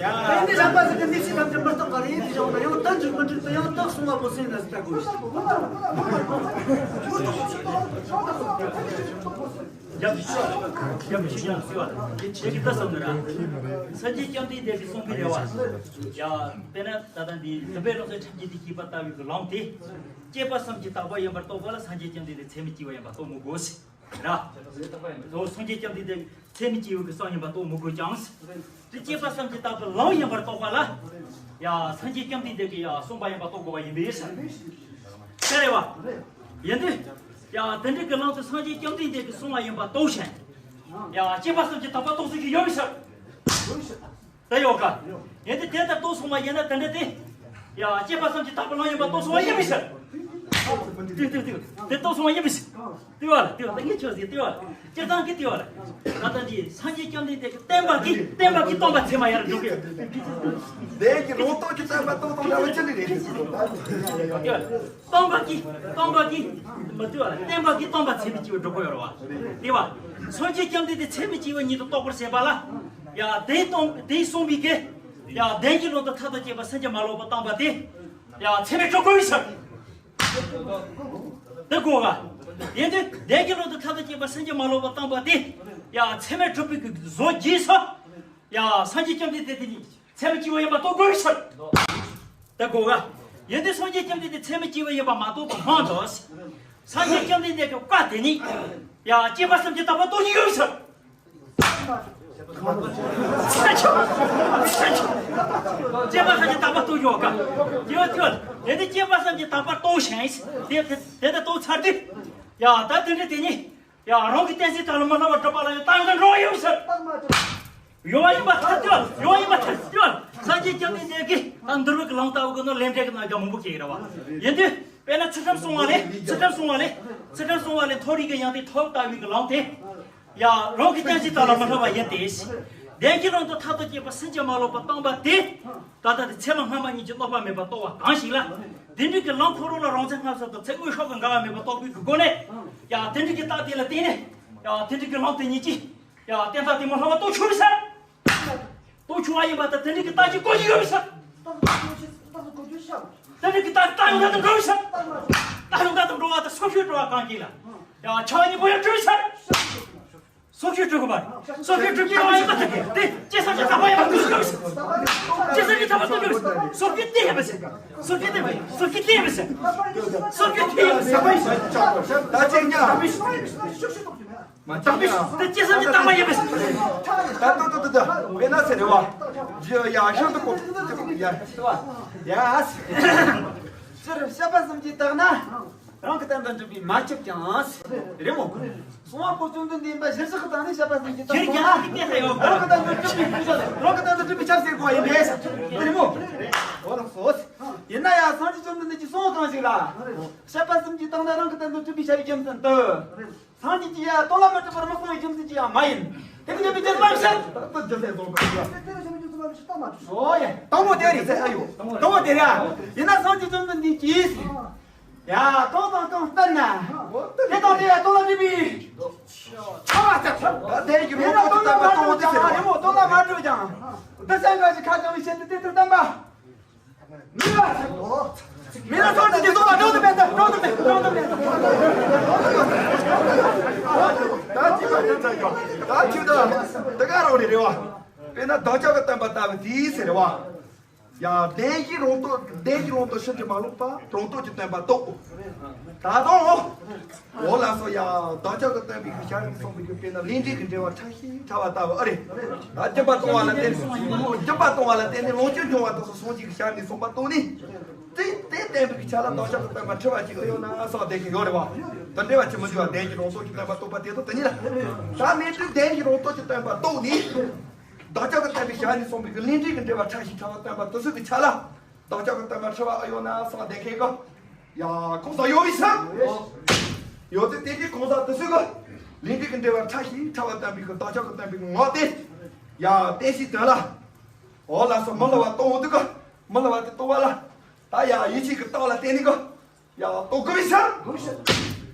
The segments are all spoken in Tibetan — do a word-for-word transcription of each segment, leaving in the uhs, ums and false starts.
ཡང་ནི་རྣམ་པ་ཟེར་གི་འདི་ཕྱི་ཐམས་ཅད་མི་རྟག་པ་རེད། དེ་བཞག་ན་ཡང་དོན་གཅིག་མི་འགྲིག་པ་ཡང་དག་སོང་བ་པོ་སེམས་ལ་ཟེར་ལྟ་དགོས་ཤིག་རྒྱབ་ཤིག་རྒྱབ་ཤིག་ཡང་ཟེར་བ་ལ་ཁྱེད་ཀྱི་ལྟ་བསམ་ན་ར། སངས་རྒྱས་བཅོམ་ལྡན་འདས་ཀྱིས་གསུངས་པའི་རེ་བ། ཡ་དཔེར་ན་ད་ལྟ་འདི་བདུན་པའི་རང་སའི་ཁྲིམས་ཀྱིས་འདི་བྱས་པ་ལྟ་བུའི་གི་ལམ་དེ། སྐྱེས་པ་གསུམ་གྱི་རྟག་པ་ཡིན་པར་རྟོགས་པ་ལ་སངས་རྒྱས་བཅོམ་ལྡན་འདས་ཚད་མེད་སྐྱེ་བ་ཡིན་པར་རྟོགས་མི་དགོས་ཟེར། ར། ལོ་སངས་རྒྱས་བཅོམ་ལྡན་འདས་ཚད་མེད་སྐྱེ་བོའི་གི་སང་ཡིན་པ་རྟོགས་མི་དགོས་ཀྱང་། དེ་སྐྱེས་པ་གསུམ་གྱི་རྟག་པའི་ལམ་ཡིན་པར་རྟོགས་པ་ལ། ཡ་སངས་རྒྱས་བཅོམ་ལྡན་འདས་ཀྱིས་ཡ་གསུངས་པ་ཡིན་པར་རྟོགས་དགོས་པ་ཡིན་པས་ཟེར། དེ་རེད་བ། ཡིན་དུས། ཡ་དེ་འདྲའི་གི་ལམ་དུ་སངས་རྒྱས་བཅོམ་ལྡན་འདས་ཀྱིས་གསུངས་པ་ཡིན་པར་རྟོགས་ཤིང་། ཡ་སྐྱེས་པ་གསུམ་གྱི་རྟག་པ་རྟོགས་ཚུལ་གྱི་ཡོད་མི་ཤར། ད་ཡོད་ཀ་ཡིན་དེ་དེ་ལྟར་རྟོགས་སོང་བ་ཡིན་ན་དེ་འདྲ་དེ། ཡ་སྐྱེས་པ་གསུམ་གྱི་རྟག་པའི་ལམ་ཡིན་པ་རྟོགས་སོང་བ་ཡིན་མི་ཤེས། ཏིག་ཏིག་ཏིག་དེ་རྟོགས་སོང་བ་ཡིན་མི་ཤེས། ལྟོས་བ་ལ་ལྟོས་བ་ལ་ངས་ཁྱོད་ཟིག་ལྟོས་བ་ལ་སྤྱིར་བཏང་གི་ལྟོས་བ་ལ། ད་ལྟ་འདི་སངས་རྒྱས་བཅོམ་ལྡན་འདས་ཀྱིས་བསྟན་པ་གིས་བསྟན་པ་གིས་སྟོང་པ་ཚད་མ་ཡར་འགྲོ་གི་ཡོད། དེ་གི་རང་རྟོགས་ཀྱི་བསྟན་པ་རྟོགས་དང་འདྲ་བ་ཅི་ནི་རེད། ལྟོས་བ་ལ། སྟོང་པ་གིས་སྟོང་པ་གིས་མི་ལྟོས་བ་ལ་བསྟན་པ་གིས་སྟོང་པ་ཚད་མེད་སྐྱེ་བོ་འགྲོ་གི་ཡོད་རེད་བ། དེ་བ། སངས་རྒྱས་བཅོམ་ལྡན་འདས་ཚད་མེད་སྐྱེ་བོ་ཉིད་དུ་རྟོགས་པར་བྱེད་པ་ལ། ཡ་དེ་སྟོང་དེ་གསུངས་པའི་གི། ཡ་བདེན་གྱི་ལམ་དུ་མཐར་ཐུག་སྐྱེས་པ་སེམས་ཀྱིས་མ་ལོག་པར་བཏང་པ་དེ། ཡ་ཚད་མེད་གྲུབ་དགོས་ཡོད་ཟེར། དེ་གོ་ག་ཡིན་དུས་བདེན་གྱི་ལམ་དུ་མཐར་ཐུག་སྐྱེས་པ་སེམས་ཀྱིས་མ་ལོག་པར་བཏང་པ་དེ། ཡ་ཚད་མེད་གྲུབ་པའི་གི་བཟོ་བགྱིས་སོ། ཡ་སངས་རྒྱས་བཅོམ་ལྡན་འདས་དེ་ཉིད་ཚད་མེད་སྐྱེ་བོ་ཡིན་པ་རྟོགས་དགོས་ཡོད་ཟེར། དེ་གོ་ག་ཡིན་དུས་སངས་རྒྱས་བཅོམ་ལྡན་འདས་ཚད་མེད་སྐྱེ་བོ་ཡིན་པ་མ་རྟོགས་པ་མང་དོ། སངས་རྒྱས་བཅོམ་ལྡན་འདས་ཀྱི་བཀའ་དེ་ཉིད། ཡ་སྐྱེས་པ་གསུམ་གྱི་རྟག་པ་རྟོགས་ཀྱི་ཡོད་ཟེར། སྐྱེས་པ་གསུམ་གྱི་རྟག་པ་རྟོགས་ཡོད་ཀ་ཡོད་ཡོད། དེ་ནི་སྐྱེས་པ་གསུམ་གྱི་རྟག་པ་རྟོགས་ཤིང་། དེ་དེ་དེ་ལྟར་རྟོགས་ཚར་དུས། ཡ་ད་དེ་འདྲ་དེ་ཉིད། ཡ་རང་གི་གཏན་ཚིགས་དག་ལ་མི་སླུ་བར་སྒྲུབ་པ་ལ་ཡང་རྟག་འགལ་འགྲོ་བ་ཡོད་ཟེར། ཡོད་བ་ཡིན་པ་ཐལ་ཏེ་ཡོད་བ་ཡིན་པ་ཐལ་ཏེ་ཡོད། སངས་རྒྱས་བཅོམ་ལྡན་འདས་ཀྱིས་ད་འདུལ་བའི་གི་ལམ་ལྟ་བུ་གི་ནང་ལས་འབྲས་ཀྱི་རྣམ་གཞག་མང་པོ་བཤད་ཡོད་རེད་བ། ཡིན་དུས་དཔེར་ན་ཚུལ་ཁྲིམས་བསྲུང་བ་ལས་ཚུལ་ཁྲིམས་བསྲུང་བ་ལས་ཚུལ་ཁྲིམས་བསྲུང་བ་ལས་མཐོ་རིས་ཀྱི་ཡང་དེ་ཐོབ་ལྟ་བུའི་གི་ལམ་དེ། ཡ་རང་གི་གཏན་ཚིགས་དག་ལ་མི་སླུ་བ་ཡིན་ཏེ། བདེན་གྱི་ལམ་དུ་མཐར་ཐུག་སྐྱེས་པ་སེམས་ཀྱིས་མ་ལོག་པར་བཏང་པ་དེ། ད་ལྟ་དེ་ཚད་མ་སྔ་མ་ཉིད་ཀྱི་གནོད་པ་མེད་པར་རྟོགས་པ་གང་ཞིག་ལ། དེ་འདྲའི་གི་ལམ་ཁོ་རང་ལ་རང་མཚན་སྔ་ཕྱི་དང་ཚེ་སྔོན་སྲོལ་གྱི་འགལ་བ་མེད་པར་རྟོགས་པའི་གི་སྒོ་ནས། ཡ་དེ་འདྲའི་གི་རྟགས་དེ་ལ་བརྟེན་ནས། ཡ་དེ་འདྲའི་གི་ལམ་དེ་ཉིད་ཀྱིས། ཡ་བསྟན་པ་དེ་མ་སླུ་བ་རྟོགས་ཆོག་ཟེར། རྟོགས་ཆོག་པ་ཡིན་པ་དང་དེ་འདྲའི་གི་རྟགས་ཀྱི་སྐོར་གྱི་ཡོད་ཟེར། དེ་འདྲའི་གི་རྟགས་རྟགས་ཡོང་ད་དུ་འགྲོ་ཟེར། རྟགས་ཡོང་ད་དུ་འགྲོ་བ་དང་སོ་སོའི་འགྲོ་བ་གང་གིས་ལ། ཡ་ཆ་གཉིས་པོ་ཡང་གྲོལ་ཟེར། སོ་སོའི་གྲོལ་གི་པར། སོ་སོའི་གྲོལ་གི་པར་ཡིན་པ་དེ་དེ་སྐྱེས་སམ་གྱི་རྟག་པ་ཡིན་པ་དེ་སུ་ཡོད་ཟེར། སྐྱེས་སམ་གྱི་རྟག་པ་དེ་སུ་ཡོད་ཟེར། སོ་སོའི་གྲོལ་གི་པར། སོ་སོའི་གྲོལ་གི་པར། སོ་སོའི་གྲོལ་གི་པར། སོ་སོའི་གྲོལ་གི་པར། ད་ཅིག་ཉ། མ་ཅིག་ཉ། དེ་སྐྱེས་སམ་གྱི་རྟག་པ་ཡིན་པས། ད་ད་ད་ད་ད་དཔེར་ན་ཟེར་རེད་བ། ཇི་ཡ་ཤང་དུ་གོ། ཡ། ཡ། སྤྱིར་བཤད་པ་གསུམ་གྱི་རྟགས་ན། རང་གི་སྟེང་དུ་གྲུབ་པས་མ་ཁྱབ་ཀྱང་། རེད་མོ། གསུང་བ་པོ་བཅོམ་ལྡན་འདས་པ་གཞིར་བཞག་གི་སྟེང་ནས་བཤད་པ་གསུམ་གྱི་རྟགས་ན། རང་གི་སྟེང་དུ་གྲུབ་པས་ཁྱབ་ཟེར། རང་གི་སྟེང་དུ་གྲུབ་པས་ཁྱབ་ཟེར་གོ་ཡིན་པས། རེད་མོ། འོ་ལགས་སོ། ཡིན་ན་ཡང་སངས་རྒྱས་བཅོམ་ལྡན་འདས་ཀྱིས་གསུངས་གང་ཞིག་ལ། བཤད་པ་གསུམ་གྱི་རྟགས་ན་རང་གི་སྟེང་དུ་གྲུབ་པས་ཁྱབ་པའི་རྒྱུ་མཚན་དུ། སངས་རྒྱས་ཀྱིས་ཡང་སྟོང་ལ་མ་གྲུབ་པར་མི་གསུང་བའི་རྒྱུ་མཚན་གྱིས་ཡང་མ་ཡིན། དེ་ནི་ཡོད་པའི་རྒྱུ་མཚན་མ་བཤད། ད་ལྟ་རྒྱུ་མཚན་རྫོགས་པ་ཞིག་ལ། དེ་ནི་ཡོད་པའི་རྒྱུ་མཚན་མ་བཤད་ད་མ་གྲུབ། ཨོ་ཡ། དང་པོ་དེ་རེད་ཟེར། ཨ་ཡོ། དང་པོ་དེ་རེད་ཨ། ཡིན་ན་སངས་རྒྱས་བཅོམ་ལྡན་འདས་ཀྱིས། ཡ། གང་དང་གང་ལྟར་ན། དེ་དང་དེ་ཡང་སྟོང་ལ་གྲུབ་པའི། ཁ་བ་ཅག་ད་དེ་ཡི་རོ་ཡིན་ན་སྟོང་ལ་མ་གྲུབ་ཀྱང་རེད་མོ། སྟོང་ལ་མ་གྲུབ་ཀྱང་། འདི་སེམས་འགའ་ཞིག་ཁ་བྱང་བའི་ཆེད་དུ་དེ་ལྟར་བསྟན་པ། མི་ལ། མི་ལ་ཐོག་ཏུ་དེ་ཚོ་ལ་འགྲོ་དུ་མེད་ད། འགྲོ་དུ་མེད། འགྲོ་དུ་མེད། ད་ཅི་མ་ཡིན་ཚ་ཡོ། ད་ཅི་ད་དེ་ག་རང་རེད་རེད་བ། དཔེར་ན་བདག་ཅག་གི་བསྟན་པ་ལྟ་བུ་དེའི་ཟེར་རེད་བ། ཡ་བདེན་བཞིའི་རང་རྟོགས། བདེན་བཞིའི་རང་རྟོགས་ཕྱིན་ཅི་མ་ལོག་པ་རང་རྟོགས་ཀྱི་བསྟན་པ་རྟོགས། ད་དུང་། འོ་ལགས་སོ། ཡ་བདག་ཅག་གི་བསྟན་པའི་གི་ཞལ་ནས་གསུངས་པའི་གི་དཔེར་ན་ལས་འབྲས་ཀྱི་འབྲེལ་བ་ཕྲ་ཞིང་ཕྲ་བ་ལྟ་བུ་ཨ་རེ། ད་སྒྱུ་མ་སྟོང་བ་ལ་བརྟེན་ནས། སྒྱུ་མ་སྟོང་བ་ལ་བརྟེན་ནས་ལོངས་སྤྱོད་འབྱུང་བ་དང་སོགས་སངས་རྒྱས་ཀྱི་ཞལ་ནས་གསུངས་པ་རྟོགས་ནས། དེ་དེ་བསྟན་པའི་གི་ཆ་ལ་བདག་ཅག་གི་བསྟན་པ་འཁྲུལ་བ་ཅིག་ཨེ་ཡོད་ན་བསམ་བསྡད་མཁན་ཡོད་རེད་བ། དེ་འདྲ་བ་ཅིག་མི་འདུག་བ། བདེན་བཞིའི་རང་རྟོགས་ཀྱི་བསྟན་པ་རྟོགས་པ་དེ་དང་དེ་གཉིས་ལ། ད་མེད་དུས་བདེན་བཞིའི་རང་རྟོགས་ཀྱི་བསྟན་པ་རྟོགས་ནས། བདག་ཅག་གི་བསྟན་པའི་ཞལ་ནས་གསུངས་པའི་གི་ལས་འབྲས་ཀྱི་འབྲེལ་བ་ཕྲ་ཞིང་ཕྲ་བ་བསྟན་པ་དེ་ཚོ་གི་ཆ་ལ། བདག་ཅག་གི་བསྟན་པ་འཁྲུལ་བ་ཨེ་ཡོད་ན་བསམ་བསྡད་མཁན་གི། ཡ་ཁོང་ཚོ་ཡོད་མི་སྲིད། ཡོད་དེ་དེ་གི་ཁོང་ཚོ་དེ་ཚོ་གི་ལས་འབྲས་ཀྱི་འབྲེལ་བ་ཕྲ་ཞིང་ཕྲ་བ་བསྟན་པའི་གི་བདག་ཅག་གི་བསྟན་པའི་གི་ངག་དེ། ཡ་བསྟན་བྱའི་དོན་ལ། འོ་ལགས་སོ། མི་སླུ་བ་རྟོགས་འོང་དུས་གི། མི་སླུ་བ་དེ་རྟོགས་པ་ལ། ད་ཡ་ཡིད་ཆེས་ཀྱི་རྟགས་ལ་བརྟེན་ནས་གི། ཡ་རྟོགས་དགོས་པའི་ཕྱིར།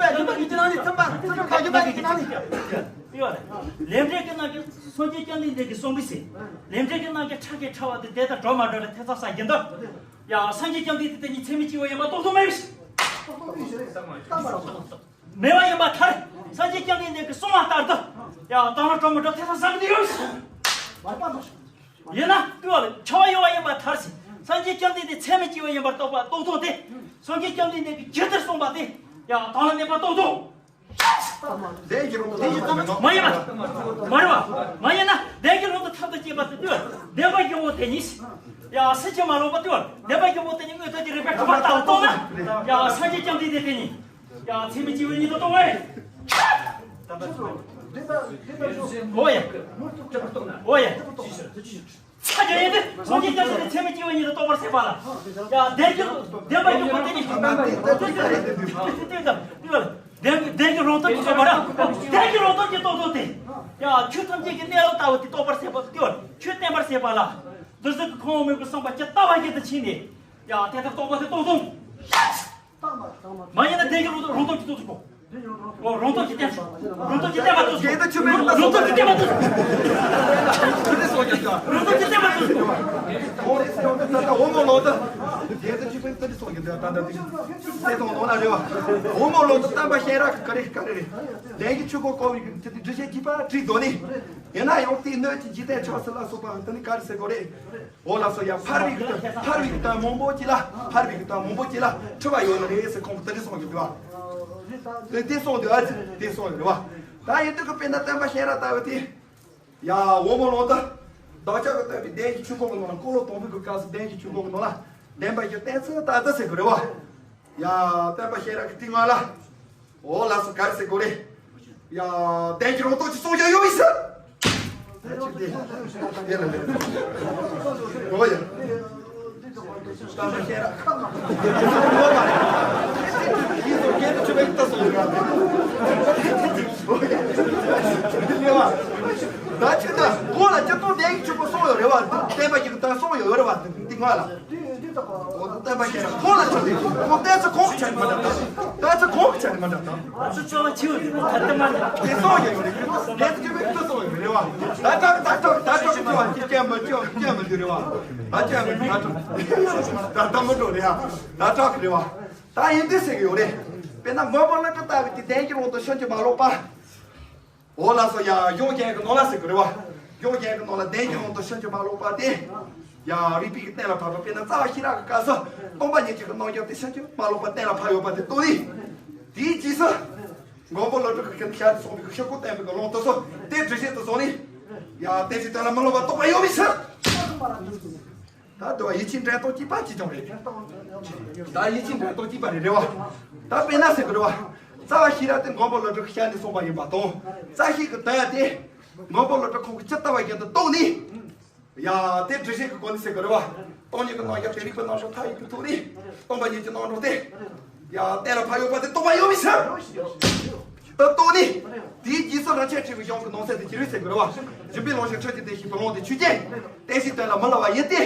པ་རྒྱུད་པ་གི་སྤྱི་ནང་ནས་ཚིམ་པ་ཚིམ་པ་རྒྱུད་པ་གི་སྤྱི་ནང་ནས། ཡོད་རེད། ལས་འབྲས་ཀྱི་རྣམ་གཞག་སངས་རྒྱས་བཅོམ་ལྡན་འདས་ཀྱིས་གསུངས་པའི་ཚེ། ལས་འབྲས་ཀྱི་རྣམ་གཞག་ཕྲ་གི་ཕྲ་བ་དེ་དེ་དང་འགྲོ་མ་འགྲོ་ལ་ཐེ་ཚོམ་ཟ་རྒྱུ་འདུག་ཡང་སངས་རྒྱས་བཅོམ་ལྡན་འདས་དེ་ཉིད་ཚད་མེད་སྐྱེ་བོ་ཡིན་པ་རྟོགས་དོན་མེད་པས། མེད་པ་ཡིན་པར་ཐལ། སངས་རྒྱས་བཅོམ་ལྡན་འདས་ཀྱིས་གསུངས་པ་ལྟར་དུ། ཡང་དང་ལ་འགྲོ་མི་འགྲོ་ཐེ་ཚོམ་ཟ་གི་འདུག་ཡོད། ཡིན་ན་ལྟོས་ལ་འཆི་བ་ཡོད་པ་ཡིན་པར་ཐལ་ཟེར། སངས་རྒྱས་བཅོམ་ལྡན་འདས་ཚད་མེད་སྐྱེ་བོ་ཡིན་པར་རྟོགས་པ་རྟོགས་དོན་དེ། སངས་རྒྱས་བཅོམ་ལྡན་འདས་ཀྱིས་ཇི་ལྟར་གསུངས་པ་དེ། ཡང་དང་ལ་གནས་པ་རྟོགས་དོན། བདེན་གྱི་རང་དུ་ཐབས་ཀྱིས་མ་ཡིན་པ། མ་རེད་བ། མ་ཡིན་ན་བདེན་གྱི་རང་དུ་ཐབས་དང་བཅས་པ་དེ་ལྟོས། བདེན་པ་གྱི་ངོ་བོ་དེ་ཉིད། ཡང་སེམས་ཀྱིས་མ་ལོག་པ་ལྟོས། བདེན་པ་གྱི་ངོ་བོ་དེ་ཉིད་དངོས་ཐོག་གི་རིགས་པས་གྲུབ་པ་ལྟ་བུ་རྟོགས་ན། ཡང་སངས་རྒྱས་བཅོམ་ལྡན་འདས་དེ་ཉིད། ཡང་ཚད་མེད་སྐྱེ་བོའི་ཉིད་དུ་རྟོགས་པ་རེད། འོ་ཡ། འོ་ཡ། ཚ་རྒྱ་ཡིན་ཏེ། སངས་རྒྱས་བཅོམ་ལྡན་འདས་ཚད་མེད་སྐྱེ་བོའི་ཉིད་དུ་རྟོགས་པར་བྱེད་པ་ལ། ཡང་བདེན་གྱི་བདེན་པ་གྱི་ངོ་བོ་དེ་ཉིད། བདེན་གྱི་བདེན་གྱི་རང་སྟོབས་ཀྱིས་རྟོགས་པ་ར། བདེན་གྱི་རང་སྟོབས་ཀྱིས་རྟོགས་དོན་དེ། ཡང་ཆོས་ཐམས་ཅད་ཀྱི་གནས་ལུགས་ལྟ་བུ་དེ་རྟོགས་པར་བྱེད་པ་སྟེ། ཆོས་བསྟན་པར་བྱེད་པ་ལ། འདིར་གཟིགས་ཀྱི་ཁམས་དབང་མོས་གུས་བསམ་པ་ཇི་ལྟ་བ་བཞིན་དུ་ཕྱིན་ནས། ཡང་དེ་ལྟར་རྟོགས་པ་དེ་རྟོགས་དོན། མ་ཡིན་ན་བདེན་གྱི་རང་སྟོབས་ཀྱིས་རྟོགས་ཐུབ་གོ། ཨོ། རང་སྟོབས་ཀྱིས་བསྟན། རང་སྟོབས་ཀྱིས་བསྟན་པ་རྟོགས་ཐུབ། རང་སྟོབས་ཀྱིས་བསྟན་པ་རྟོགས་ཐུབ། རང་སྟོབས་ཀྱིས་བསྟན་པ་རྟོགས་ཐུབ། འོ་མ་ལོག་ད། དེ་ཚོ་ཆོས་པའི་རྩ་ཆེན་སོགས་ཀྱི་འདོད་པ་དེ་ཚོ་དོན་དག་རེད་བ། འོ་མ་ལོག་ད་བསྟན་པ་གཞན་རག་གི་ག་རེ་ག་རེ་རེད། བདེན་གྱི་ཆོས་འཁོར་བསྐོར་བའི་དེ་དེ་འདྲི་བྱེད་ཀྱི་པ་བྲིས་དོ་ནི། ཡིན་ན་ཡང་དེའི་སྣོད་ཀྱི་འཇིག་རྟེན་ཆགས་ཚུལ་ལ་སོགས་པ་དེ་ནི་ག་རེ་ཟེར་དགོས་རེད། འོ་ལགས་སོ། ཡ་ཕར་བའི་གི་ཕར་བའི་གི་དོན་མང་པོ་ཅིག་ལ། ཕར་བའི་གི་དོན་མང་པོ་ཅིག་ལ་འཁྲུལ་བ་ཡོད་ནི་རེད་ཟེར་ཁོང་གིས་དེ་འདྲ་གསུངས་ཡོད་རེད་བ། དེ་དེ་གསུངས་འདུག་ཨ། དེ་གསུངས་ཡོད་རེད་བ། ད་ཡིན་དུས་ཀྱི་དཔེར་ན་བསྟན་པ་གཞན་ར་ལྟ་བུ་དེ། ཡ་འོ་མ་ལོག་ད། བདག་ཅག་གིས་བསྟན་པའི་བདེན་བཞིའི་ཆོས་འཁོར་གྱི་ནང་ལ། འཁོར་ལོ་དང་པོའི་གི་སྐབས་སུ་བདེན་བཞིའི་ཆོས་འཁོར་གྱི་ནང་ལ། བདེན་པ་བཞི་བསྟན་ཚུལ་ལྟར་དུ་ཟེར་གི་རེད་བ། ཡ་བསྟན་པ་གཞན་ར་གི་སྟེང་ང་ལ། འོ་ལགས་སོ། ག་རེ་ཟེར་དགོས་རེད། ཡ་བདེན་གྱི་རང་སྟོབས་ཀྱིས་གསུངས་བཞག་ཡོད་མི་སྲིད། འོ་ཡ། ད་ཅི་ད་གོ་ལ་ཅི་ཏོང་བདེན་གྱི་ཆོས་འཁོར་གསུངས་ཡོད་རེད་བ། བསྟན་པ་ཞིག་ད་གསུངས་ཡོད་རེད་བ། འདི་ང་ལ། འོ་ད་བསྟན་པ་ཞིག་ཁོང་ལ་ཆོས་དེ་ཁོང་བསྟན་ཚུལ་ཁོང་གི་ཆ་ནས་མ་འདྲ་ད། ད་ཚུལ་ཁོང་གི་ཆ་ནས་མ་འདྲ་ད། ཚུལ་ཚོ་ཆེ་བ་ད་ལྟ་མ་འདྲ། དེ་གསུངས་ཡོད་རེད། བསྟན་ཚུལ་ཆོས་འཁོར་གསུངས་ཡོད་རེད་བ། ད་ད་ད་ད་ད་ད་ད་ཅི་ཅི་མ་ཅི་ཅི་མ་འདུག་རེད་བ། ད་ཅི་མ་ད་ད་ད་མ་འགྲོ་རེད་ཡ། ད་དྲག་གི་རེད་བ། ད་ཡིན་དུས་ཟེར་གི་ཡོད་རེད། དཔེར་ན་མགོན་པོ་ཀླུ་སྒྲུབ་ལྟ་བུ་དེ་བདེན་གྱི་རང་སྟོབས་ཕྱིན་ཅི་མ་ལོག་པ། འོ་ལགས་སོ། ཡ་གཞུང་རྒྱན་གྱི་ནང་ལ་ཟེར་གི་རེད་བ། གཞུང་རྒྱན་གྱི་ནང་ལ་བདེན་གྱི་རང་སྟོབས་ཕྱིན་ཅི་མ་ལོག་པ་དེ། ཡ་རིགས་པས་གཏན་ལ་ཕབ་པ། དཔེར་ན་རྩ་བ་ཤེས་རབ་ཀྱི་སྐབས་སུ་སྟོང་པ་ཉིད་ཀྱི་རྣམ་གཞག་དེ་ཕྱིན་ཅི་མ་ལོག་པ་གཏན་ལ་ཕབ་ཡོད་པ་དེ་རྟོགས་ནས། དེའི་རྗེས་སུ་མགོན་པོ་ཀླུ་སྒྲུབ་ཀྱིས་ཞལ་གསུངས་པའི་ཆོས་འཁོར་བསྟན་པའི་ཀློང་དུ་སོང་སྟེ་དྲི་བཤད་དུ་སོང་ནས། ཡ་བསྟན་བཅོས་དོན་ལ་མི་སླུ་བ་རྟོགས་པ་ཡོད་མི་སྲིད། ད་དུ་བ་ཡིད་ཆེས་འདྲེན་སྟངས་གཅིག་པ་གཅིག་རྐྱང་རེད། ད་ཡིད་ཆེས་འདྲེན་སྟངས་གཅིག་པ་རེད། རེད་བ། ད་དཔེར་ན་ཟེར་གི་རེད་བ། རྩ་བ་ཤེས་རབ་དེ་མགོན་པོ་ཀླུ་སྒྲུབ་ཀྱི་ཞལ་ནས་གསུངས་པ་ཡིན་པ་དང་། རྩ་ཤེས་ཀྱི་དོན་དེ་མགོན་པོ་ཀླུ་སྒྲུབ་ཁོང་གིས་ཇི་ལྟ་བ་བཞིན་དུ་རྟོགས་ནས། ཡ་དེ་དྲི་བཤད་ཀྱི་སྒོ་ནས་ཟེར་གི་རེད་བ། སྟོང་ཉིད་ཀྱི་རྣམ་གཞག་དེ་རིགས་པའི་རྣམ་གཞག་མཐའ་ཡས་ཀྱི་ཐོག་ནས་སྟོང་པ་ཉིད་ཀྱི་རྣམ་གྲངས་དེ། ཡ་གཏན་ལ་ཕབ་ཡོད་པ་དེ་རྟོགས་པ་ཡོད་མི་སྲིད། ད་རྟོགས་ནས། དེའི་རྗེས་སུ་རིན་ཆེན་ཕྲེང་བའི་གཞུང་གི་ནང་གསལ་དུ་ཅི་རིགས་ཟེར་དགོས་རེད་བ། སྦྱིན་པའི་ལོངས་སྤྱོད་ཁྲུས་ཀྱི་བདེ་གཤེགས་པའི་ལུང་དེ་ཆོས་ཅན། བསྟན་བཅོས་དོན་ལ་མི་སླུ་བ་ཡིན་ཏེ།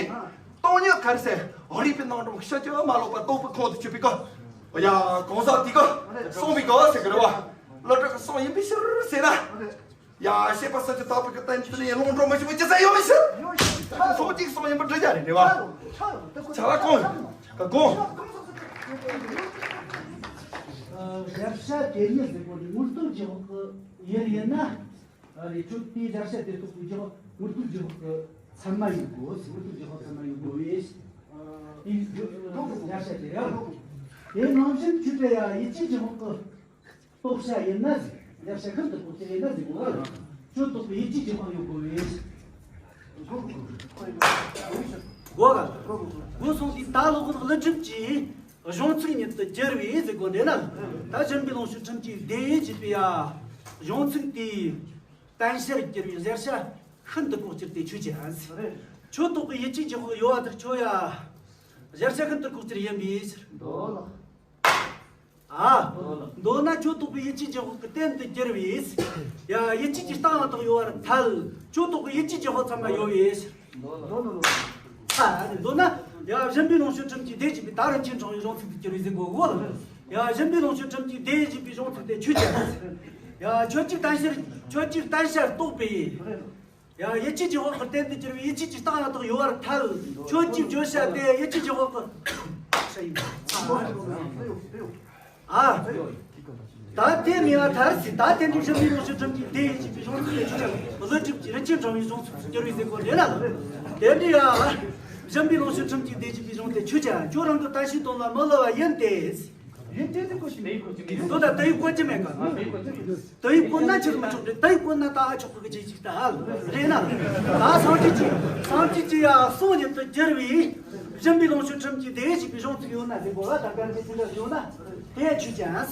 སྟོང་ཉིད་ག་རེ་ཟེར། རིགས་པའི་རྣམ་གྲངས་ཕྱིན་ཅི་མ་ལོག་པ་རྟོགས་པའི་ཁོང་དུ་ཆུད་པའི་སྐབས། ཡ་གང་ཟག་དེ་གིས་གསུངས་པའི་སྐབས་ཟེར་གི་རེད་བ། ཀླུ་སྒྲུབ་ཀྱི་གསུང་ཡིན་པའི་ཕྱིར་ཟེར་ན། ཡ། བཤད་པ་ཟེར་གྱི་དག་པའི་གི་བསྟན་བཅོས་ནི་ལུང་འདྲེན་མ་བྱས་པ་ཅི་ཟེར་ཡོད་མི་ཤེས། ཡོད་ཤེས། ཚོགས་གཅིག་གསུམ་ཡིན་པར་འདྲི་རྒྱུ་རེད། རེད་བ། ཆ་ལ་གོང་། ག་གོང་། ཞབས་ཞྭ་དེ་ཉིད་ཟེར་གོ་ནི་དངུལ་སྟོབས་ཀྱི་འོག་གི་ཡུལ་ཡིན་ན། ཨ་རེ། ཁྱོད་དེའི་ཞབས་ཞྭ་དེ་གཏོགས་པའི་རྒྱུ་དངུལ་སྟོབས་ཀྱི་འོག་གི་ཚད་མ་ཡིན་དགོས། དངུལ་སྟོབས་ཀྱི་འོག་ཚད་མ་ཡིན་དགོས་པས། དེའི་ཞབས་ཞྭ་དེ་རེད། དེ་ནང་བཞིན་ཁྱོད་དེ་ཡ་ཡིད་ཆེས་ཀྱི་འོག་གི་རྟོགས་བྱ་ཡིན་ན་ཟེར། ཡར་ཞྭ་ཤིན་ཏུ་རྟོགས་བྱ་ཡིན་ན་ཟེར་གོ་ག་ཁྱོད་རྟོགས་པའི་ཡིད་ཆེས་ཀྱི་དབང་ཡོད་དགོས་པས། གོ་ག་གོ་གསུངས་ཏེ། ད་ལོག་ཀླུ་སྒྲུབ་ཀྱི་གཞུང་ཚིག་ཉིད་དུ་གྱུར་པའི་ཟེར་གོ་འདི་ན། ད་གཞན་པའི་ལོངས་སྤྱོད་ཁྲིམས་ཀྱི་སྡེ་ཡིས་བྱས་པའི་ཡ་གཞུང་ཚིག་དེའི་བསྟན་བྱར་གྱུར་པའི་ཞབས་ཞྭ་ཤིན་ཏུ་ལྐོག་གྱུར་ཏེ་ཆོས་ཅན། ཁྱོད་རྟོགས་པའི་ཡིད་ཆེས་ཀྱི་དབང་ཡོད་པ་དེར་ཁྱོད་ཡ་ཞབས་ཞྭ་ཤིན་ཏུ་ལྐོག་གྱུར་ཡིན་པའི་ཕྱིར། མདོ་ལ། ཨ། མདོར་ན་ཁྱོད་རྟོགས་པའི་ཡིད་ཆེས་ཀྱི་དབང་གི་རྟེན་དུ་གྱུར་པའི། ཡ། ཡིད་ཆེས་ཀྱི་སྟེང་ལ་དག་ཡོད་པར་ཐལ། ཁྱོད་རྟོགས་པའི་ཡིད་ཆེས་ཀྱི་དབང་ཚད་མ་ཡོད་པའི་ཕྱིར། མདོར་ན། ཨ། མདོར་ན། ཡ། གཞན་པའི་ལོངས་སྤྱོད་ཁྲིམས་ཀྱི་སྡེ་བྱས་པའི་ད་རིན་ཆེན་ཕྲེང་བའི་གཞུང་ཚིག་ཏུ་གྱུར་པའི་ཟེར་གོ་གོ་ལ། ཡ། གཞན་པའི་ལོངས་སྤྱོད་ཁྲིམས་ཀྱི་སྡེ་བྱས་པའི་གཞུང་ཚིག་དེ་ཆོས་ཅན། ཡ། ཁྱོད་ཀྱིས་བསྟན་བྱར། ཁྱོད་ཀྱིས་བསྟན་བྱར་རྟོགས་པའི། ཡ། ཡིད་ཆེས་ཀྱི་དབང་གི་རྟེན་དུ་གྱུར་པའི་ཡིད་ཆེས་ཀྱི་སྟེང་ལ་དག་ཡོད་པར་ཐལ། ཁྱོད་ཀྱིས་བརྗོད་བྱ་དེ་ཡིད་ཆེས་ཀྱི་དབང་གི་ཞྭ་ཡིན། ཨ། ད་དེ་མེད་པར་ཐལ་ཟེར། ད་དེ་འདྲའི་གཞན་པའི་ལོངས་སྤྱོད་ཁྲིམས་ཀྱི་སྡེ་ཡིས་བྱས་པའི་གཞུང་ཚིག་དེ་ཆོས་ཅན། ཀླུ་སྒྲུབ་ཀྱི་རིན་ཆེན་ཕྲེང་བའི་གཞུང་ཚིག་ཏུ་གྱུར་པའི་ཟེར་གོ་འདི་ན་ལ། དེ་འདྲའི་ཡ། གཞན་པའི་ལོངས་སྤྱོད་ཁྲིམས་ཀྱི་སྡེ་བྱས་པའི་གཞུང་དེ་ཆོས་ཅན། ཁྱོད་རང་གི་བསྟན་བྱའི་དོན་ལ་མི་སླུ་བ་ཡིན་ཏེ། ཡིན་ཏེ་ཟེར་གོ་ཞིག་མེད་གོ་ཞིག་མེད། དོན་དག་དེ་ཡི་གོ་རྒྱུ་མེད་ག་དེ་ཡི་གོ་ན་ཆི་ཟིག་མི་ཆོག་རེད། དེ་ཡི་གོ་ན་ད་ཨ་ཆོག་གི་ཅིག་ཅིག་ད་ཨ་རེད་ན། ད་སངས་རྒྱས་ཀྱི་སངས་རྒྱས་ཀྱི་ཡ་གསུང་ཉིད་དུ་གྱུར་པའི་གཞན་པའི་ལོངས་སྤྱོད་ཁྲིམས་ཀྱི་སྡེ་བྱས་པའི་གཞུང་ཚིག་ཡོད་ན་ཟེར་གོ་ལ། ད་གལ་ཏེ་དེ་འདྲ་ཡོད་ན་དེ་ཆོས་ཅན།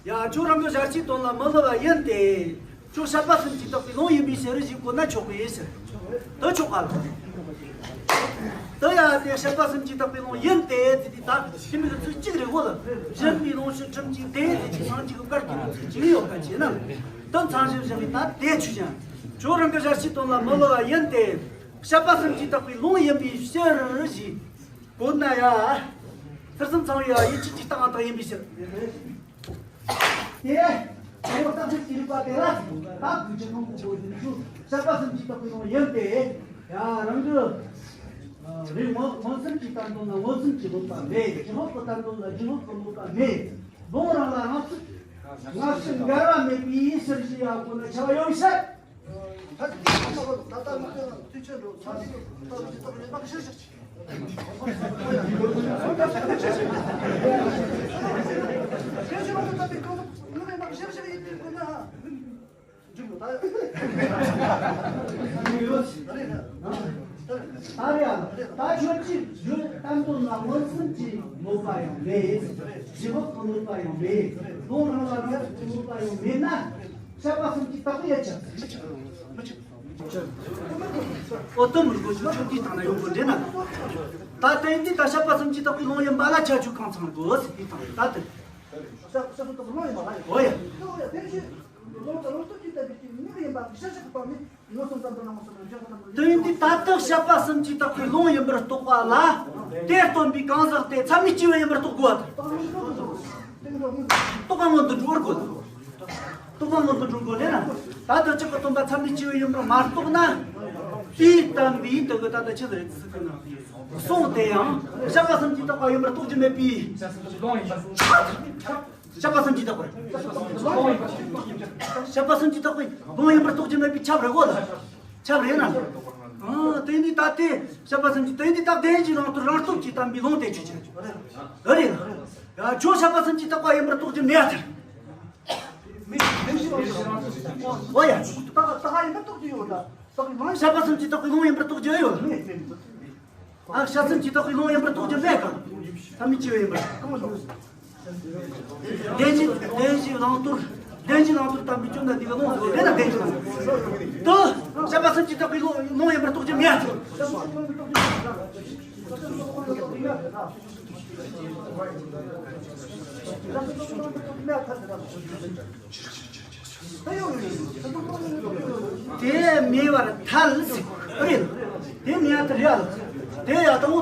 ཡ། ཁྱོད་རང་གི་ཞབས་ཕྱིའི་དོན་ལ་མི་སླུ་བ་ཡིན་ཏེ། ཁྱོད་བཤད་པ་གསུམ་གྱིས་བཏགས་པའི་ལུང་ཡིན་པའི་ཕྱིར་ཞེས་གོ་ན་ཆོག་པའི་ཕྱིར། དེ་ཆོག་ག་ལ། དེ་ཡང་དེ་བཤད་པ་གསུམ་གྱིས་བཏགས་པའི་ལུང་ཡིན་ཏེ་ཟེར་དུས་ད་ཁྱིམ་མི་ལ་ཚིག་གཅིག་རེད་གོ་ལ། གཞན་པའི་ལོངས་སྤྱོད་ཁྲིམས་ཀྱི་སྡེ་ཟེར་དུས་སངས་རྒྱས་ཀྱི་བཀའ་གྱུར་ཚིག་གཅིག་ཡོད་ག་བྱས་ན། དེ་ཚང་ཞིང་བཞག་གི་ད་དེ་ཆོས་ཅན། ཁྱོད་རང་གི་ཞབས་ཕྱིའི་དོན་ལ་མི་སླུ་བ་ཡིན་ཏེ། བཤད་པ་གསུམ་གྱིས་བཏགས་པའི་ལུང་ཡིན་པའི་ཕྱིར་ཞེས་གོ་ན་ཡ། ཐེ་ཚོམ་ཚང་བའི་ཡ་ཡིད་ཆེས་ཀྱི་སྟེང་ལ་དག་ཡིན་པའི་ཕྱིར། དེ་ནས་ཁོ་བོ་བརྟག་དཔྱད་ཀྱི་རིགས་པ་དེ་ལ་ད་གུས་ཀྱི་ཁོང་ཁུ་བོ་ཡིན་ཚུལ་བཤད་པ་གསུམ་གྱིས་བཏགས་པའི་ལུང་ཡིན་ཏེ། ཡ། རང་གི་རིགས་མངོན་མངོན་སུམ་གྱི་བསྟན་དོན་ལ་མངོན་སུམ་གྱི་བསླབ་པ་མེད། ཀྱི་ཧོབ་ཀྱི་བསྟན་དོན་ལ་ཀྱི་ཧོབ་ཀྱི་བསླབ་པ་མེད། ལུང་རང་ལ་རང་ཚུགས། སྔ་ཕྱི་འགལ་བ་མེད་པའི་ཕྱིར་ཞེས་ཡ་གོ་ན་བྱ་བ་ཡོད་ཤག་ད་རེད་ཨ། ད་ཁྱོད་ཀྱིས་བརྗོད་བསྟན་དོན་ལ་མངོན་སུམ་གྱི་གནོད་པ་ཡང་མེད། ཀྱི་ཧོབ་ཀྱི་གནོད་པ་ཡང་མེད། ལུང་རང་ལ་རང་ཚུགས་ཀྱི་གནོད་པ་ཡང་མེད་ན། བཤད་པ་གསུམ་གྱིས་བཏགས་པའི་ཡ་ཆ། ཨོ་དོ་མི་དགོས་ཆོག་ཆོག་གིས་དང་ན་ཡོང་གོ་འདྲེ་ན། ད་དེ་འདི་ད་བཤད་པ་གསུམ་གྱིས་བཏགས་པའི་ལུང་ཡིན་པ་ལ་ཁྱད་ཆོས་གང་ཚང་དགོས་ཟེར་དང་ད་དེ། ཨོ་ཡ། དེ་འདི་ད་ལྟ་བཤད་པ་གསུམ་གྱིས་བཏགས་པའི་ལུང་ཡིན་པར་རྟོགས་པ་ལ། དེ་སྟོན་པའི་གང་ཟག་དེ་ཚད་མས་སྐྱེས་པ་ཡིན་པར་རྟོགས་དགོས་པ་དང་། རྟོགས་པ་སྔོན་དུ་འགྲོ་བར་དགོས། རྟོགས་པ་སྔོན་དུ་འགྲོ་དགོས་ལས་ན། ད་ལྟ་གཅིག་གི་སྟོན་པ་ཚད་མས་སྐྱེས་པ་ཡིན་པར་མ་རྟོགས་ན། དེའི་བསྟན་པའི་དེ་གི་ད་ལྟ་ཆི་ཟིག་རེད་ཟེར་གི་ན། གསུང་དེ་ཡང་བཤད་པ་གསུམ་གྱིས་བཏགས་པ་ཡིན་པར་རྟོགས་རྒྱུ་མེད་པས། བཤད་པ་གསུམ་གྱིས་བཏགས་པའི། བཤད་པ་གསུམ་གྱིས་བཏགས་པའི་ལུང་ཡིན་པར་རྟོགས་རྒྱུ་མེད་པས་ཁྱབ་རེད་གོ་ལ། ཁྱབ་རེད་ན། ཨ། དེ་ནི་ད་ལྟའི་བཤད་པ་གསུམ་གྱིས། དེ་ནི་ད་བདེན་བཞིའི་ལུང་དུ་རང་སྟོབས་ཀྱིས་བསྟན་པའི་ལུང་དེ་ཆོས་ཅན། ཨ་རེད་ལ། ཡ། ཁྱོད་བཤད་པ་གསུམ་གྱིས་བཏགས་པ་ཡིན་པར་རྟོགས་རྒྱུ་མེད་ཨ། ཨོ་ཡ། བཤད་པ་གསུམ་གྱིས་བཏགས་པའི་ལུང་ཡིན་པར་རྟོགས་རྒྱུ་ཡོད་ལ། ཨ། བཤད་པ་གསུམ་གྱིས་བཏགས་པའི་ལུང་ཡིན་པར་རྟོགས་རྒྱུ་མེད་ག་ཚད་མས་སྐྱེས་པ་ཡིན་པར། བདེན་བཞི། བདེན་བཞིའི་ལུང་དུར། བདེན་བཞིའི་ལུང་དུར་བསྟན་པའི་སྐྱོན་དང་འདི་ག་ལུང་ཟེར་བ་དེ་ན་བདེན་བཞི་ལུང་དུ། བཤད་པ་གསུམ་གྱིས་བཏགས་པའི་ལུང་ལུང་ཡིན་པར་རྟོགས་རྒྱུ་མེད་ཚུལ། དེ་མེད་པར་ཐལ་ཟེར་རེད། དེ་མེད་པར་ཐལ་ཟེར། དེ་ཡང་དང་པོ་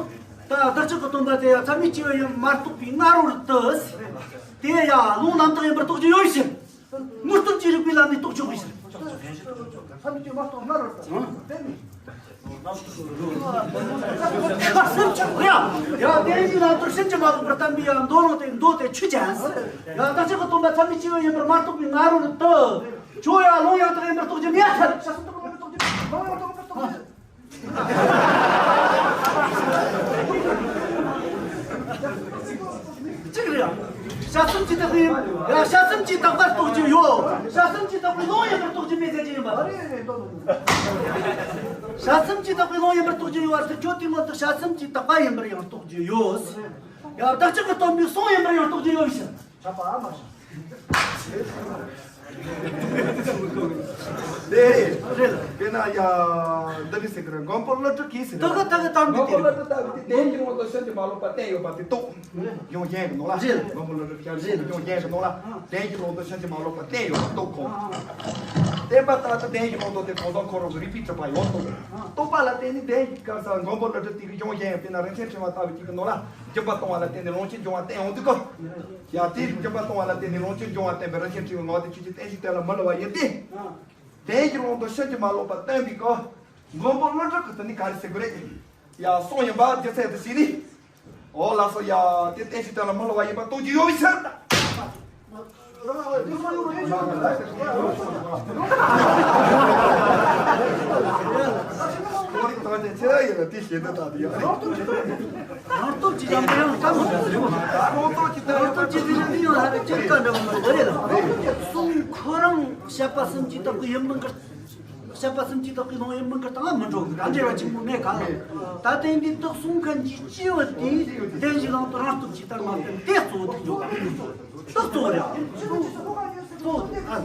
ད་བདག་ཅག་གི་སྟོན་པ་དེ་ཡང་ཚད་མས་སྐྱེས་པ་ཡིན་མ་རྟོགས་པའི་སྔ་རོལ་དུ་ཟེར། དེ་ཡང་ལུང་རྣམ་དག་ཡིན་པར་རྟོགས་རྒྱུ་ཡོད་ཕྱིར། དངོས་སྟོབས་ཀྱི་རིགས་པའི་ ལ་ནི་རྟོགས་ཆོག་གི་ཕྱིར། ཡ་ཡ་དེ་ཡིན་ན་དུ་ཕྱིན་ཅི་མ་ལོག་པར་བསྟན་པའི་ཡང་མདོ་ལུང་དེ་མདོ་དེ་ཆོས་ཅན། ཡང་བདག་ཅག་གི་སྟོན་པ་ཚད་མེད་སྤྱི་བོ་ཡིན་པར་མ་རྟོགས་པའི་ང་རོ་ནི་དུ། ཁྱོད་ཡང་ལུང་ཡང་དག་ཡིན་པར་རྟོགས་རྒྱུ་མེད་ཐལ། གཅིག་རེད། དཔྱད་གསུམ་གྱིས་བརྟགས་པའི་ཡ་དཔྱད་གསུམ་གྱིས་བརྟགས་པར་རྟོགས་རྒྱུ་ཡོད། དཔྱད་གསུམ་གྱིས་བརྟགས་པའི་ལུང་ཡིན་པར་རྟོགས་རྒྱུ་མེད་ཟེར་གྱི་ཡིན་པ། དཔྱད་གསུམ་གྱིས་བརྟགས་པའི་ལུང་ཡིན་པར་རྟོགས་རྒྱུ་ཡོད་པ་དེ་ཁྱོད་དེ་མོ་དེ་དཔྱད་གསུམ་གྱིས་བརྟགས་པ་ཡིན་པར་ཡང་རྟོགས་རྒྱུ་ཡོད། ཡང་བདག་ཅག་གི་སྟོན་པའི་གསུང་ཡིན་པར་ཡང་རྟོགས་རྒྱུ་ཡོད་ཞིང་། ཁྱབ་པ་མ་བྱུང་། དེ་རེད། དཔེར་ན་ཡ་འདི་རེད་ཟེར་གི་རེད། མགོན་པོ་ཀླུ་སྒྲུབ་ཀྱིས་ཟེར་གི་རེད། ད་གི་ད་གི་དམ་པའི་མགོན་པོ་ཀླུ་སྒྲུབ་ལྟ་བུ་དེ་བདེན་གྱི་ལུང་དང་ཕྱིན་ཅི་མ་ལོག་པར་བསྟན་ཡོད་པ་དེ་རྟོགས། གཞུང་གཞན་གྱི་ནང་ལ། རེད། མགོན་པོ་ཀླུ་སྒྲུབ་ཀྱང་། རེད། གཞུང་གཞན་གྱི་ནང་ལ། བདེན་གྱི་ལུང་དང་ཕྱིན་ཅི་མ་ལོག་པར་བསྟན་ཡོད་པ་རྟོགས་གོ། བསྟན་པ་ལྟར་དུ་བདེན་གྱི་ལུང་དང་དེ་གང་ཟག་ཁོ་རང་གི་རིགས་པས་གྲུབ་པ་ཡང་རྟོགས། རྟོགས་པ་ལ་བརྟེན་ནས་བདེན་གྱི་སྐབས་སུ་མགོན་པོ་ཀླུ་སྒྲུབ་དེ་གི་གཞུང་གཞན་ཡང་དཔེར་ན་རིན་ཆེན་ཕྲེང་བ་ལྟ་བུ་གཅིག་གི་ནང་ལ། སྒྱུ་མ་སྟོང་བ་ལ་བརྟེན་ནས་ལོངས་སྤྱོད་འབྱུང་བ་བསྟན་ཡོང་དུས་ཀ། ཡང་དེའི་སྒྱུ་མ་སྟོང་བ་ལ་བརྟེན་ནས་ལོངས་སྤྱོད་འབྱུང་བ་བསྟན་པའི་རིན་ཆེན་ཕྲེང་བའི་ངག་དེ་ཆོས་ཀྱི་རྟེན་གཞི་དེ་ལ་མི་སླུ་བ་ཡིན་ཏེ། བདེན་གྱི་ལུང་དང་ཕྱིན་ཅི་མ་ལོག་པར་བསྟན་པའི་སྐབས། མགོན་པོ་ཀླུ་སྒྲུབ་ཀྱི་དོན་ནི་ག་རེ་ཟེར་དགོས་རེད། ཡང་གསུང་ཡིན་པ་རྒྱུ་མཚན་དུ་བྱས་ནས། འོ་ལགས་སོ། ཡ་དེ་རྟེན་གཞི་དེ་ལ་མི་སླུ་བ་ཡིན་པ་རྟོགས་རྒྱུ་ཡོད་པའི་ཕྱིར། ཁོ་རང་ཐམས་ཅད་ཆེ་ཡིན་ལ་དེ་ཞེ་འདོད་དག་དེ་ཡོད་རེད། རང་སྟོབས་ཀྱིས་ཀྱང་དེ་ཡང་བསམ་མི་ཁྱབ་རེད་བ། རང་སྟོབས་ཀྱིས་དེ་ཡང་བསམ་མི་ཁྱབ་རེད། ཅི་ལྟར་འདྲ་བ་རེད་ལ། གསུང་ཁོ་རང་བཤད་པ་གསུམ་གྱིས་བརྟགས་པའི་ཡིན་མིན་གྱི། བཤད་པ་གསུམ་གྱིས་བརྟགས་པའི་ལུང་ཡིན་མིན་གྱི་སྟེང་ལ་མི་འགྲོ་གི། ད་འབྲེལ་བ་ཆེན་པོ་མེད་ག་ལ། ད་དེ་འདི་དག་གསུང་མཁན་གྱི་སྐྱེས་བུ་དེས་བདེན་བཞིའི་ལུང་དུ་རང་སྟོབས་ཀྱིས་བརྟགས་མ་བརྟགས་དེ་གཙོ་བོ་དེ་འཇོག་པ། དེ་གཙོ་བོ་རེད། གཙོ་བོ་ཨ།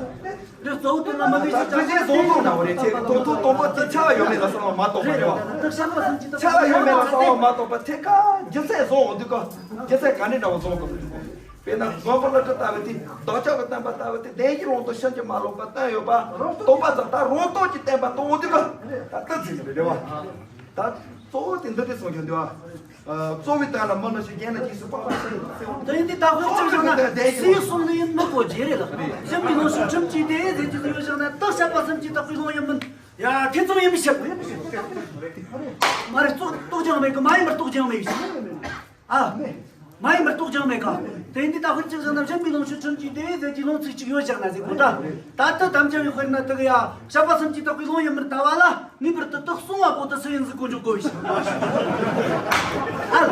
འདི་གཙོ་བོ་དེ་ལ་མ་བརྟགས་ཅིག་ཅང་བཞིན་བཟུང་དགོས་འདྲ་བོ་རེད། ཅེས་དོན་དུ་དོན་པོ་དེ་ཆ་ཡོད་མེད་ལ་སོགས་པ་མ་རྟོགས་པ་རེད་བ། ཆ་ཡོད་མེད་ལ་སོགས་པ་མ་རྟོགས་པ་ཐད་ཀར་རྒྱུ་མཚན་བཟུང་འོང་དུས་ཀ་རྒྱུ་མཚན་ག་འདྲ་འདྲ་བོ་བཟུང་དགོས་མི་འདུག་དཔེར་ན་མགོན་པོ་ཀླུ་སྒྲུབ་ལྟ་བུ་དེ་བདག་ཅག་གི་བསྟན་པ་ལྟ་བུ་དེ་བདེན་གྱི་ལུང་དང་ཕྱིན་ཅི་མ་ལོག་པར་བསྟན་ཡོད་པ་རྟོགས་པ་ཙམ་ད་རང་སྟོབས་ཀྱིས་བསྟན་པ་རྟོགས་འོང་དུས་ཀ་ད་ལྟ་ཟིན་རེད་བ། ད་གཙོ་བོ་དེ་འདི་འདྲ་གསུང་རྒྱུ་འདུག་ཨ། གཙོ་བོའི་དོན་ལ་མི་སླུ་ཞིང་རྒྱན་ལ་རྗེས་སུ་དཔག་པ་ཟེར་ཡོད་དེ། དེ་ཡིན་དུས་ད་དཔེར་བཞག་ན་སུས་གསུངས་ནི་ཡིན་མི་གོ་རྒྱུ་རེད་ལ། གཞན་པའི་ལུང་ཕྱོགས་ཁྲིམས་ཀྱིས་དེ་ཟེར་གྱི་ཡོད་བཞག་ན་ད་བཤད་པ་གསུམ་གྱིས་བརྟགས་པའི་ལུང་ཡིན་མིན་ཡ་ཐེ་ཚོམ་ཡིན་མི་ཤེས། མ་རེད། རྟོགས་རྒྱུ་མེད་གི། མ་ཡིན་པར་རྟོགས་རྒྱུ་མེད་གི། ཨ། མ་ཡིན་པར་རྟོགས་རྒྱུ་མེད་ག། དེ་འདི་ད་དཔེར་ཅིག་བཞག་ན་གཞན་པའི་ལུང་ཕྱོགས་ཁྲིམས་ཀྱིས་དེ་ཟེར་གྱི་ལུང་ཚིག་གཅིག་ཡོད་བཞག་ན་ཟེར་གོ་ད། ད་ལྟ་དམ་བཅའ་བའི་དཔེར་ན་དེ་གི་ཡ་བཤད་པ་གསུམ་གྱིས་བརྟགས་པའི་ལུང་ཡིན་མིན་ལྟ་བ་ལ་ངེས་པར་དུ་དག་གསུང་བ་པོ་དེ་སུ་ཡིན་ཟིག་གོ་འཇོག་དགོས་ཤིང་། ཨ།